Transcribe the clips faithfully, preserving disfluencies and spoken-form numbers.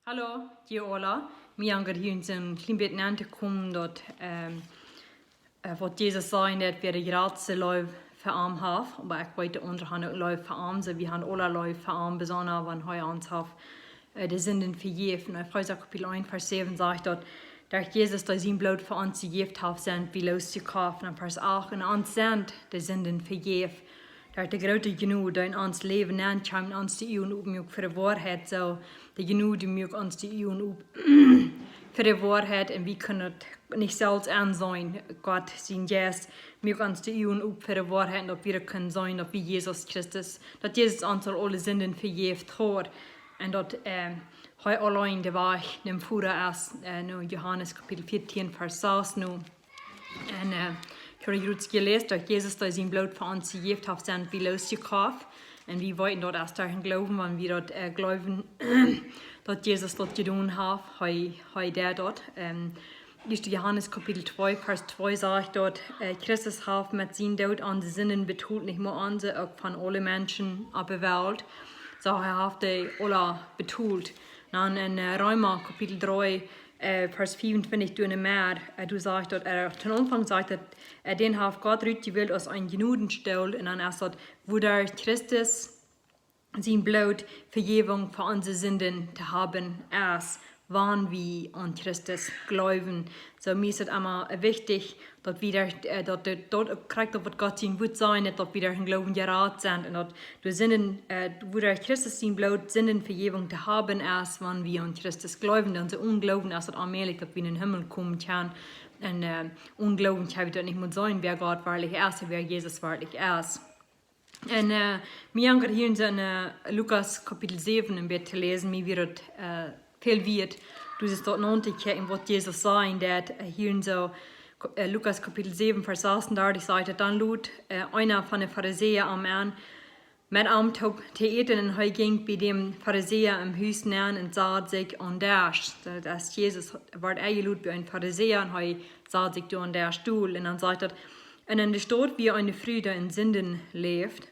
Hallo, hia Ola. Mie aunjat hia een kjlien bät aun to komen daut, ähm, äh, waut Jesus säd, daut wie de jratste Leew fa am haben, oba ekj weet, de aundre haben uk Leew fa am, soo wie haben aule Leew fa am, besonda wan hee ons haft, äh, de Sinden vejäft. Un Efeesa Kapitel eent, Varsch säwen sajcht daut, daut Jesus, dee sien Bloot fa ons jejäft haft, sent wie loosjekoft. Un Varsch acht, un ons sent de Sinden vejäft. Daut de groote Jnod, dee en ons Läwen nenkjeem, ons de Uagen opmuak fa de Woarheit, soo de Jnod muak ons de Uagen op fa de Woarheit un wie kjennen daut nich selfst enseenen. Gott sien Jeist muak ons de Uagen op fa de Woarheit un daut wie kjennen seenen, daut wie Jesus Christus, daut Jesus ons aul aule Sinden vejäft haft un daut, ähm, hee auleen de Wajch nom Voda es, äh, no Johanes Kapitel vieetieen, Varsch sas no. Un, äh, ekj hab jrod jeläst, daut Jesus, dee sien Bloot fa ons jejäft haft, sent wie loosjekoft. Un wie weeten daut aus derch dän Gloowen, wan wie daut, äh, jleewen, daut Jesus daut jedonen haft, hee, hee deed daut. Ähm, Ieeschte Johanes Kapitel twee, Varsch twee sajcht daut, äh, Christus haft met sienen Doot onse Sinden betolt, nich mau onse, uk von aule Menschen opp de Welt. Soo, hee haft dee aule betolt. Dan en, äh, Reema Kapitel dree, äh, Varsch vea un twintich, doa en de Medd, äh, doa sajcht daut hee, toom Aunfank sajcht daut, äh, dän haft Gott rutjewält aus een Jnodenstool, un dan es daut, wua derch Christus sien Bloot Vejäwunk fa onse Sinden to haben es, wan wie aun Christus jleewen. Soo, mie es daut emma, äh, wichtich, daut wie doa, äh, daut, daut, daut uk krakjt daut waut Gott sien Wuat sajcht, daut wie derch dän Gloowen jerat sent un daut de Sinden, äh, wua derch Christus sien Bloot Sindenvejäwunk to haben es, wan wie aun Christus jleewen. Dan soo onen Gloowen es daut onmäajlich, daut wie en dän Himmel komen kjennen. Un, äh, onen Gloowen kjenn wie daut nich mol seenen, wäa Gott werkjlich es un wäa Jesus werkjlich es. Un, äh, mie aunjat hia en, äh, Lukas Kapitel säwen een bät to läsen, mie wia daut, äh, väl wieet, doa es daut no to kjikjen, waut Jesus säd, daut, äh, hia en soo, äh, Lukas Kapitel säwen, Varsch sasuntachentich sajcht daut, dan lud, äh, eena von de Farisäa am enn, met am toop to äten, un hee jinkj bie däm Farisäa em Hus nenn un sad sikj aun Desch. Daut es, Jesus wort enjelot bie een Farisäa un hee sad sikj doa aun Desch dol. Un dan sajcht daut, un en de Staut wia eene Fru, dee en Sinden läwd.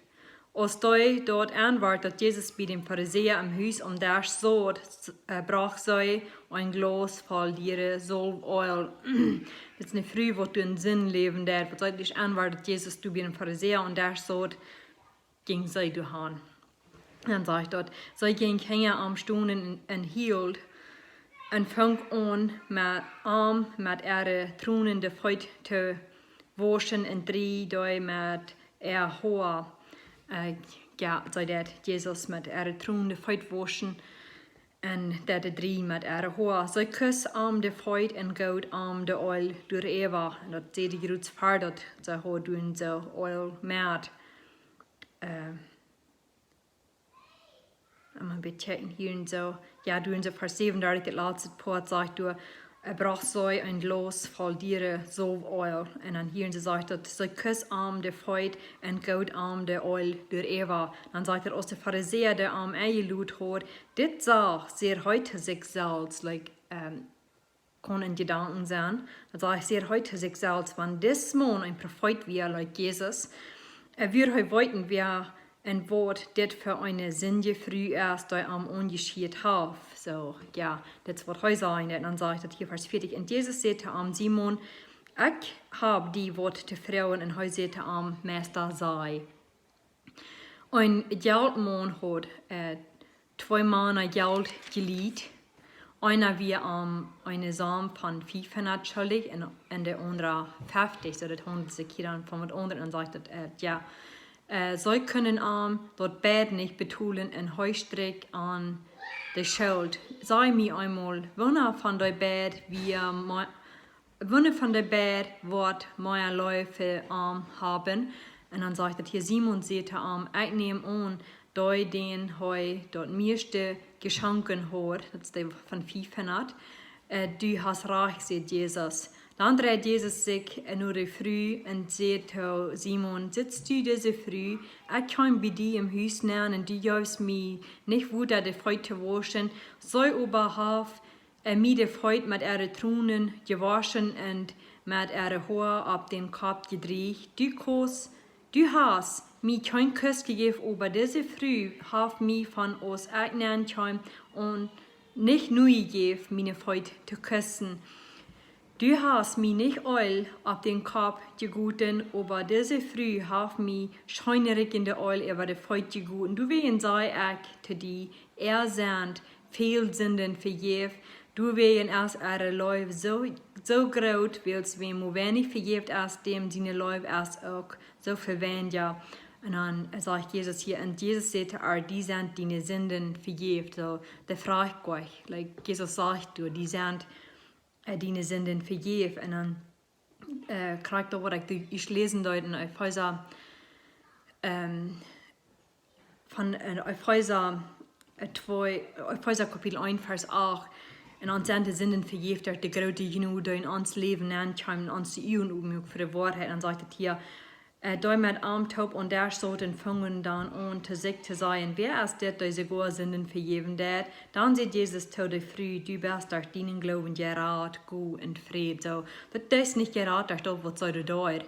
Aus dee daut enwort, daut Jesus bie däm Farisäa em Hus aun Desch saut, s-, äh, brocht see een Glaus voll diere Salwäl. Daut es eene Fru, waut doa en Sinden läwen deed, waut see nich enwort, daut Jesus doa bie däm Farisäa aun Desch saut, jinkj see doa han. Dan sajcht daut, see jinkj hinja am stonen un, un hield, un funk aun met am met äare Tronen de Feet to wauschen un drieejd dee met äa Hoa. Äh, jo, see deed Jesus met äare Tronen de Feet wauschen un deed dee drieejen met äare Hoa. See kuss am de Feet un goot am de Eelj doaräwa. Un daut säd jrod ver daut see haud doa soo Eelj met. Äh, emma een bät kjikjen hia en soo. Jo, doa en soo Varsch säwenundartich, daut latste Poat sajcht doa, äh, brocht see een Glaus voll diere Salwäl. Un dan hia en soo sajcht daut, see kuss am de Feet un goot am de Eelj doaräwa. Dan sajcht daut, aus de Farisäa, dee am enjelot haud, dit sach, säd hee to sikj selfst, like, ähm, kaun en Jedanken sennen. Dan sajcht hee, säd hee to sikj selfst, wan dis Maun een Profeet wia, like Jesus, äh, wudd hee weeten, wäa un waut dit fa eene sindje Fru es, dee am aunjeschieet haft. Soo, jo, daut es waut hee säd. Un dan sajcht daut hia Varsch vieetich. Un Jesus säd to am: Simon, ekj hab die waut to froagen. Un hee säd to am: Meista, saj. Een Jeltmaun haud, äh, twee Mana Jelt jelieet. Eena wia am eene Som von fiefhundat schuldich un, un de aundra feftich, soo daut haundelt sikj hia dan von waut aundret. Un dan sajcht daut, äh, jo, äh, see kunnen am daut beid nich betolen un hee strikj aun de Schult. Saj mie eemol, woona von dee beid wia mea, woona von dee beid woat mea Leew fa am haben? Un dan sajcht daut hia, Simon säd to am: Ekj näm aun, dee, dän hee daut mieeschte jeschonken haud, daut es dee von fiefhundat. Äh, du hast rajcht, säd Jesus. Dan dreid Jesus sikj, äh, no de Fru un säd to Simon: Sitst du dise Fru? Ekj kjeem bie die em Hus nenn un du jeefst mie nich Wota de Feet to wauschen. See oba haft äh, mie de Feet met äare Tronen jewoschen un met äare Hoa opp dän Kopp jedrieecht. Du Kuss, du hast mie kjeen Kuss jejäft, oba dise Fru haft mie von aus ekj nenn kjeem aun, nich nojejäft, miene Feet to kussen. Du hast mie nich Eelj opp dän Kopp jegoten, oba dise Fru haft mie scheenrikjende Eelj äwa de Feet jegoten. Doawäajen saj ekj to die, äa sent väl Sinden vejäft. Doawäajen es äare Leew soo, soo groot, wiels wäm mau weinich vejäft es, däm siene Leew es uk soo väl weinja. Un dan sajcht Jesus hia, un Jesus säd to äa: Die sent diene Sinden vejäft. Soo, de Froag, like, Jesus sajcht doa, die sent, äh, diene Sinden vejäft. Un dan, äh, krakjt daut, waut ekj doa ieescht läsen deed en Efeesa, ähm, von, äh, Efeesa, äh, twee, Efeesa Kapitel eent, Varsch acht. Un ons sent de Sinden vejäft derch de groote Jnod, dee en ons Läwen nenkjeem, un ons de Uagen opmuak fa de Woarheit. Un dan sajcht et hia, äh, dee met am toop aum Desch sauten, fungen dan aun, to sikj to sajen: Wäa es dit, dee sogoa Sinden vejäwen deit? Dan säd Jesus to de Fru: Du best derch dienen Gloowen jerat, go en Fräd. Soo, daut es nich jerat derch daut, waut see doa deed.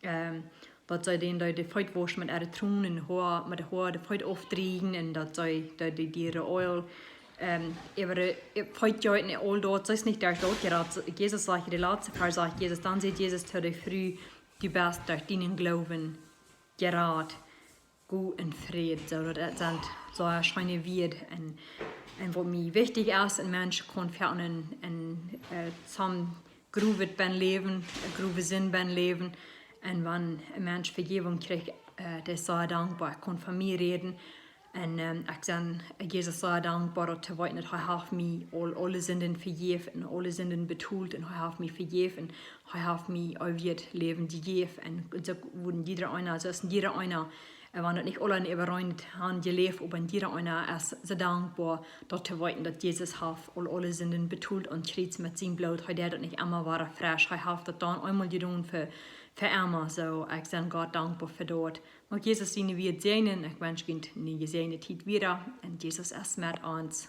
Ähm, daut see dän, dee de Feet wausch met äare Tronen, Hoa, met de Hoa de Feet aufdrieejen, un daut see, dee, dee, dee äare Eelj, ähm, äwa de, äh, Feet jeeten un aul daut, see es nich derch daut jerat. Jesus sajcht, de latste Varsch sajcht Jesus, dan säd Jesus to de Fru: Du best derch dienen Gloowen jerat, go en Fräd. Soo, daut sent soo scheene Wieed. Un, un waut mie wichtich es, een Mensch kaun fa een, een, äh, some grovet bennen läwen, growe Sind bennen läwen. Un wan een Mensch Vejäwunk kjricht, äh, dee es sea dankboa. Ekj kaun von mie räden. Un, ähm, ekj sie, äh, Jesus sea dankboa, daut to weeten, daut hee haft mie aul, aule Sinden vejäft un aule Sinden betolt. Un hee haft mie vejäft un hee haft mie eewjet Läwen jejäft. Un soo wudden jieda eena, soo es jieda eena, äh, wan daut nich aule äwareen han jeläft, oba jieda eena es soo dankboa, daut to weeten, daut Jesus haft aul aule Sinden betolt aum Kjriez met sien Bloot. Hee deed daut nich emma wada fresch. Hee haft daut dan eemol jedonen fa, fa emma. Soo, ekj sie Gott dankboa fa daut. Mucht Jesus siene Wieed säajnen. Ekj wensch junt eene jesäajende Tiet wieda. Un Jesus es met ons.